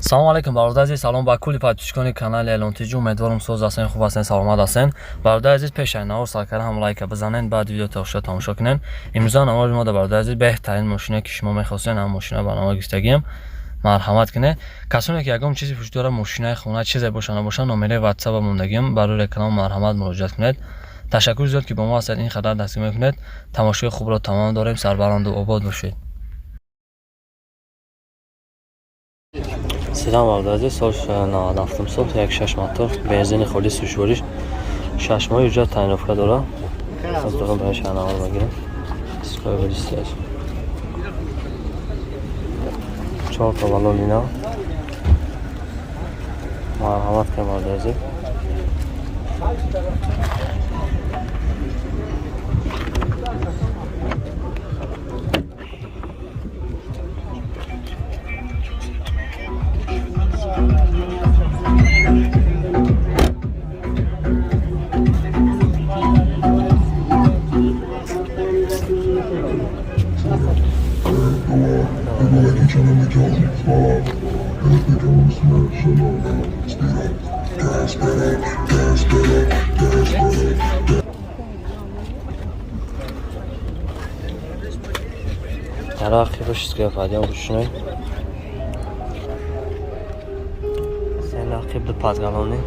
Салом алейкум, бародари азиз, салом ба кулли подписчикони канали Элон ТЖ. Умедворам, соз ҳастен, хуб ҳастен, саломат ҳастен. Бародари азиз, пешаи навор саркара ҳам лайка бизанен, баъд видео тошо тамошо кунен. Имрӯза навори мо да, бародари азиз, беҳтарин мошине, ки шумо мехостен, ҳам мошина ба навор гирифтагием. Марҳамат кунед. Касоне ки ягон чизи вуҷуд дорад, мошинаи хона, чизе боша набоша, номераи WhatsApp мондагием, барои реклама марҳамат муроҷиат кунед. Ташаккур зиёд, ки бо мо ҳастед, ин қадар дастгирӣ мекунед. Тамошои хубро тамом дорем, сарбаланду обод бошед. Седан, бародари, сол 97 сол, 1,6 мотор, бензини холис, сӯшвориш, 6 моҳи уҷа тонировка дора. Аз дорам барои шаҳрнавор мегирам. Дискои балистияш. Чор та баллони нав. Марҳамат кунед, бародари азиз. Дар ақибаш гападиам рушной. Сен ақиб ду пазгалони.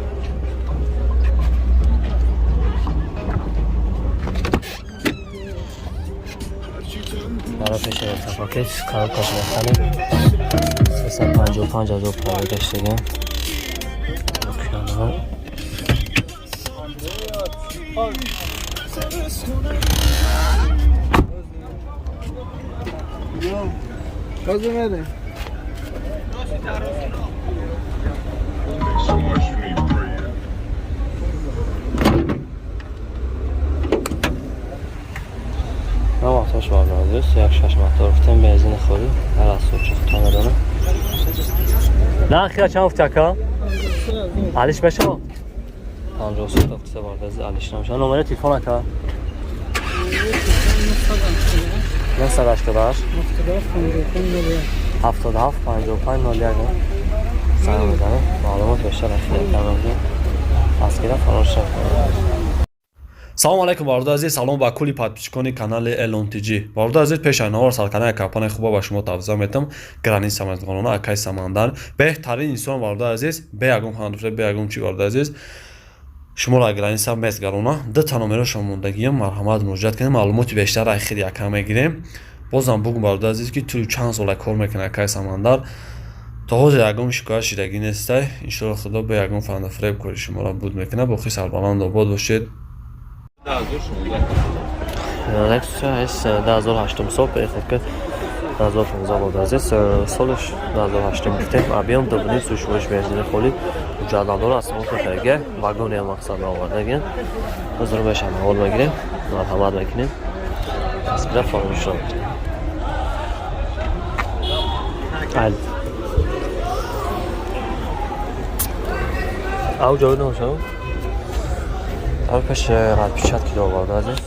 Дар пеши пакет коробкаш мехарем. 355 ҳазор пробегаш дигам. Океанҳо. Козумере. So much you need prayer. Ман вақташ барномадист, 1,6 мотор гуфтем, бензини холӣ, ҳар аз сучи хуто медонам. Нархи чанд гуфти, ака? Алиш мешава? 53 гуфта, бардази, алиш намешава. Номери телефон, ака? 988 77 55 01. Занг мезанем. Маълумот бештар ахири канал аз гира фаромӯш накунед. Салом алейкум, бародари азиз, салом ба кулли подписчикони канали Элон ТЖ. Бародари азиз, пеш аз навор сарканаи компанияи хуба ба шумо тавзия метам. Граница Самадғонона, акай Самандар. Беҳтарин инсон, бародари азиз, бе ягон хандуфре, бе ягон чи, бародари азиз. Шуморо граница мезгарона. Ду та номерошон мондагиям, марҳамат муроҷиат кунед, маълумоти бештар ай хеле якам мегирем. Бозам бугум, бародари азиз, ки тӯли чанд сола кор мекунад акай Самандар. То ҳозир ягон шикоят шидагӣ нестай. Иншоалло, Худо бе ягон фандафреб кори шуморо буд мекунад. Боқӣ сарбаланд обод бошед. Lexus S 2008 сол, переходка 2015 буд, азиз, солаш 2008 гуфтем, объем дубни, сӯшвориш, бензини холӣ, ҳуҷҷат надора, аз самон харига, вагони ҳам мақсад овардаген. Ҳозир мешам ҳавол мегирем, марҳамат мекунем. Тасвира фаромӯш накунед. Ал. Ау ҷовид намешавад? Дар пеш распечатки оварда, азиз.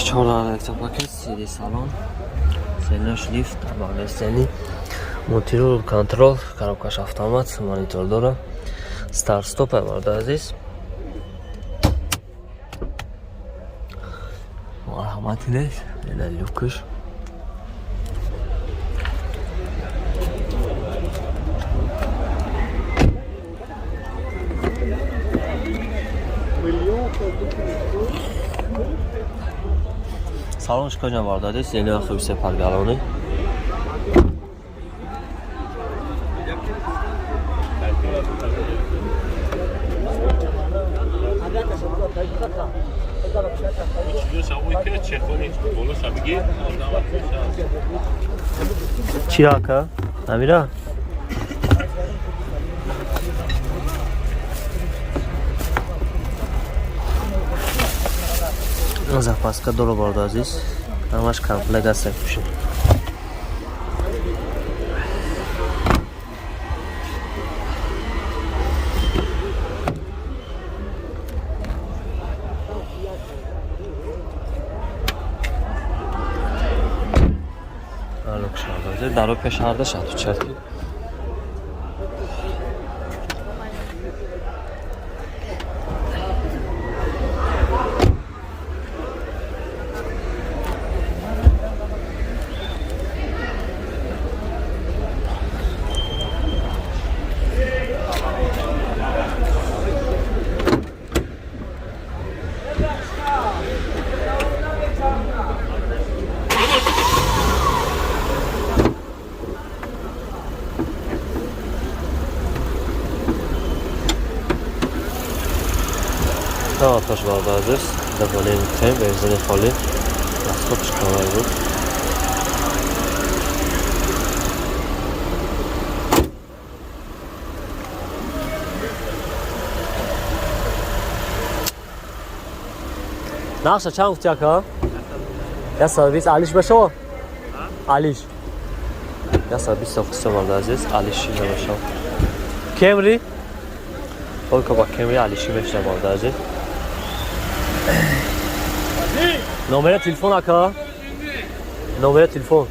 Чор электропакет, CD салон, сенаш лифт, бағлестени, мультирул контрол, коробкаш автомат, монитор дора, старт стоп оварда, азиз. Марҳамат кунед, ина люкаш. Салонш куҷа, бародари, сели хуб паргалони. Чира, ака? Амира? Запаска дора, бародари азиз, ҳамаш комплект аст, пушид. Даро пеш ҳарда шату чарти. Тош бародари азиз, даволен тем бензини холӣ, расходш камай буд. Нақша чанд гуфти, ака? 120. Алиш башо? Алиш 120 қисм, бародари азиз, алиши набашо. Кемри только ба кемри алиши мешина, бародари азиз. Номери телефон, ака? Номери телефон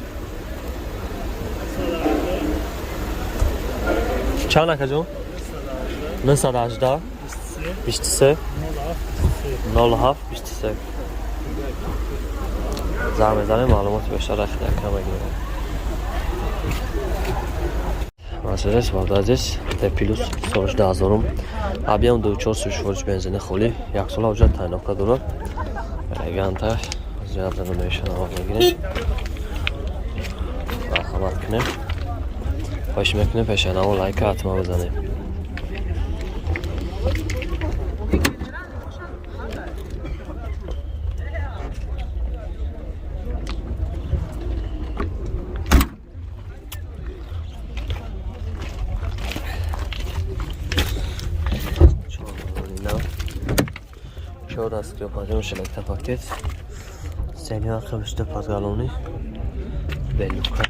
чанд, акаҷон? 918 23 07 23. Занг мезанем, маълумоти бештар рахида ака мегирем. Мерседес, бародари азиз, Д плюс, солш 2000, объем 24, сушвориш, бензини холӣ, яксола ҳуҷҷат тайиновка дорад. Элеганта зиёд номершона мегирем, марҳамат кунем. Хоҳиш мекунем, пешанаво лайка ҳатман бизанем. Чор аз криопазион, электропакет, сени ақибишта, подгалони белука.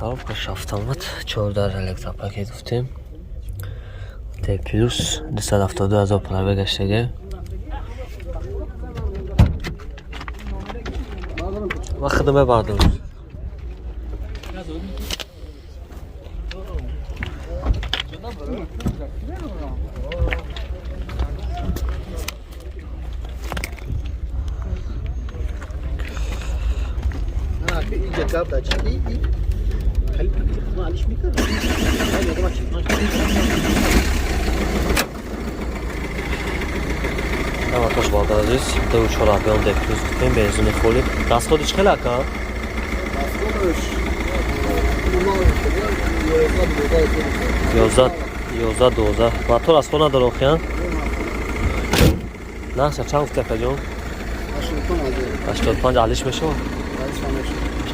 Коробкаш автомат, чордар, электропакет гуфтем. Т плюс, 272 000 пробег гаштаге. Ва хидме бардорам. اینجا گپ دا چی ای خیلی معلش میکنه. Тош, бародари азиз, ду чор объем Д плюс гуфтем, бензини холӣ. Расходи чӣ хел, ака? 11, 12. Мотор расход надора охиян? Нақша чанд гуфти, акаҷон? 85. Алиш мешавад?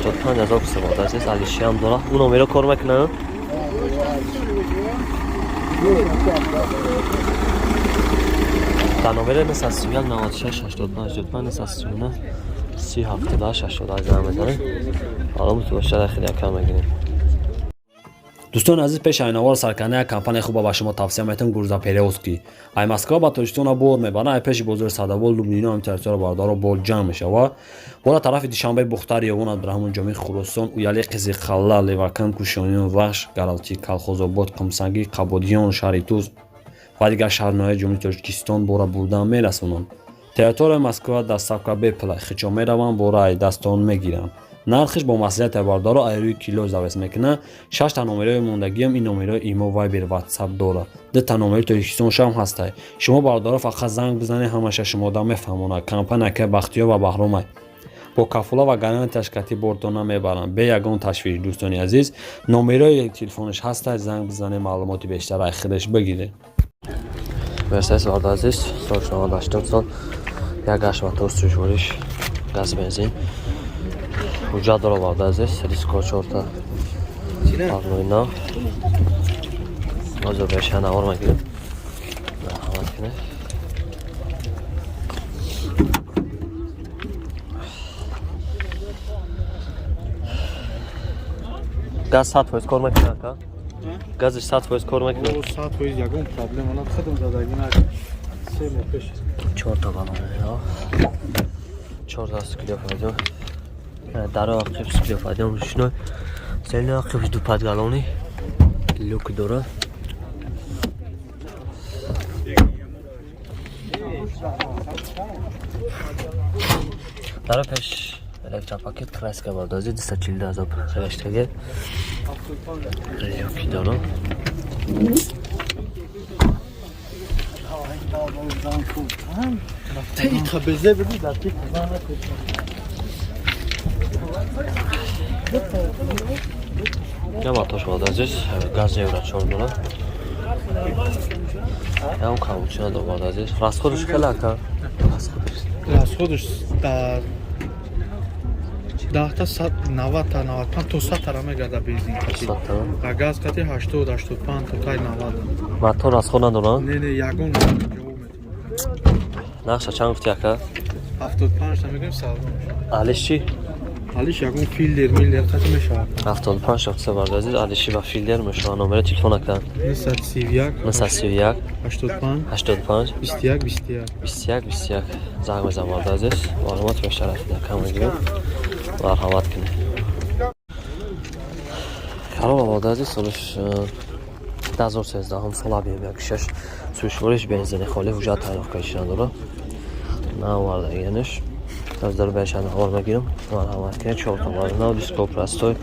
85 000 гуфта, бародари азиз, алишиам дора. Ӯ номеро кор мекунад? Дар номери 931 96 85 85, 939 30 78 88 занг мезанем. Маълумоти бошад, хеле кам мегирем. Дӯстони азиз, пеш айнавор саркарда як компанияи хуба ба шумо тавсия метавон: Грузоперевозки. Ай Москва ба Тоҷикистона бор мебаранд, ай пеши бозори Садовод, Лубнино, ҳамин территория, бародаро, бор ҷамъ мешавад. Бора тарафи Душанбе, Бухтар, Ёвон, Абдураҳмон Ҷомӣ, Хуросон, Уяли, Қизиқалла, Левакан, Кушониён, Вахш, Гаралчи, Калхозобод, Қумсангӣ, Қабодиён, шаҳри Туз ва дигар шаҳрноҳияи Ҷумҳурии Тоҷикистон бора бурдан мерасонанд. Территорияи Москва доставка бепула, хичо мераванд, бора ай дастон мегиранд. Нархиш бо маслиҳати, бародаро, ай рӯи кило завес мекунад. Шашта номерои мондагиам, ин номерои имо, вайбер, ватсап дорад. Дута номери Тоҷикистоншам ҳастай. Шумо, бародаро, фақат занг бизанед, ҳамаша шумода мефаҳмонад. Компания ака Бахтиёр ва Баҳромай бо кафола ва гарантияш кати бортона мебаранд, бе ягон ташвиш. Дӯстони азиз, номерои телефонаш ҳастай, занг бизанед, маълумоти бештар ай худаш бигиред. Мерседес, бародари азиз, соли 98, сол як гашт, мотор сӯзишвориш, газ, бензин, ҳуҷҷат дора, бародари азиз, диско чорта, парнои нав. Ҳозир беша навор мегирем, марҳамат кунед. Газ 100% кор мекунад, ака? Газиш 100% кор мекунад? 100% ягон проблема над, худам задагӣ на 3 моҳ пеш. Чорта балон, чорта склеофадион, даро ақиб склеофадион рушной, сели ақиб ду подгалони люк дора. Даро пеш электропакет краска бардази 240 азоб хагаштаге люки дора. Мотош азиз, газ евро 4 дора. Ям каучина дор азиз. Расходш хеле ака? Расходш дар 10 та 90 та 95 то 100 тара мегарда бензин қати. А газ қати 80 85 то тай 90. Мотор расход надорад? Не, ягон ҷавоб метавонад. Нақша чанд гуфти ака? 75 та мегӯем, савдо мешавад. Алиш чӣ? Алиш ягон филдер милдер қати мешавад. 75 шахса бардазиз, алиши ба филдер мешавад. Номери телефон ака? 931 931 85 85 21 21 21 21. Занг мезанам бардазиз. Маълумот бештар кам мегирем. Марҳамат кунед. Карола бардазиз, солиш 2013 сола бием 16 сӯшвориш бензини холи ҳуҷҷат тайёр кашидан дорад. Наовардаганаш. Аз дар бешан овар мегирам. Марҳамат кунед, чор томар нав диско простой.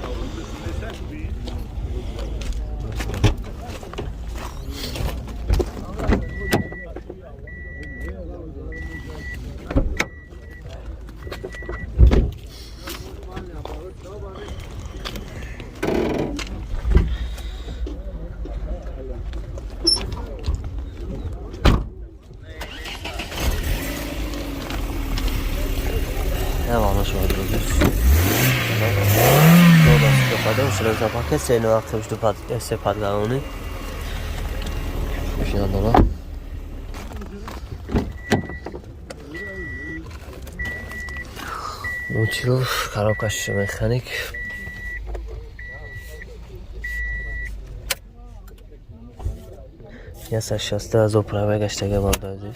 Се подгалони надора. Мутилов, коробкаш механик. Яса шаста азоб праве гаштага барда азиз.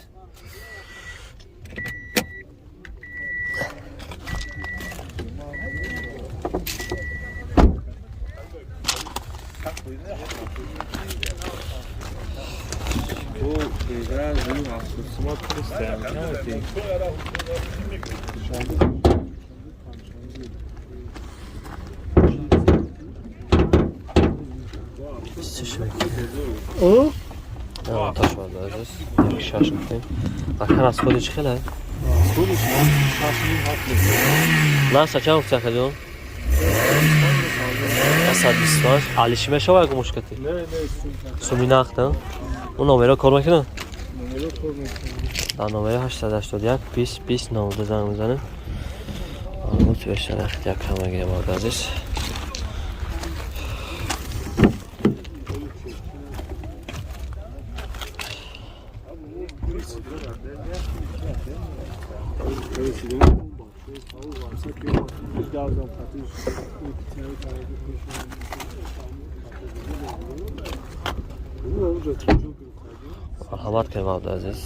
Ака расходи чӣ хеле? Нақша чанд гуфти акаҷон? 125. Алиши мешава ягон мушкати? Суми нақд, он номеро кор мекунад? Дар номери 881 20 20 92 занг мезанем. Маълумот бештар як кам мегирем азиз. Марҳамат кунем, азиз.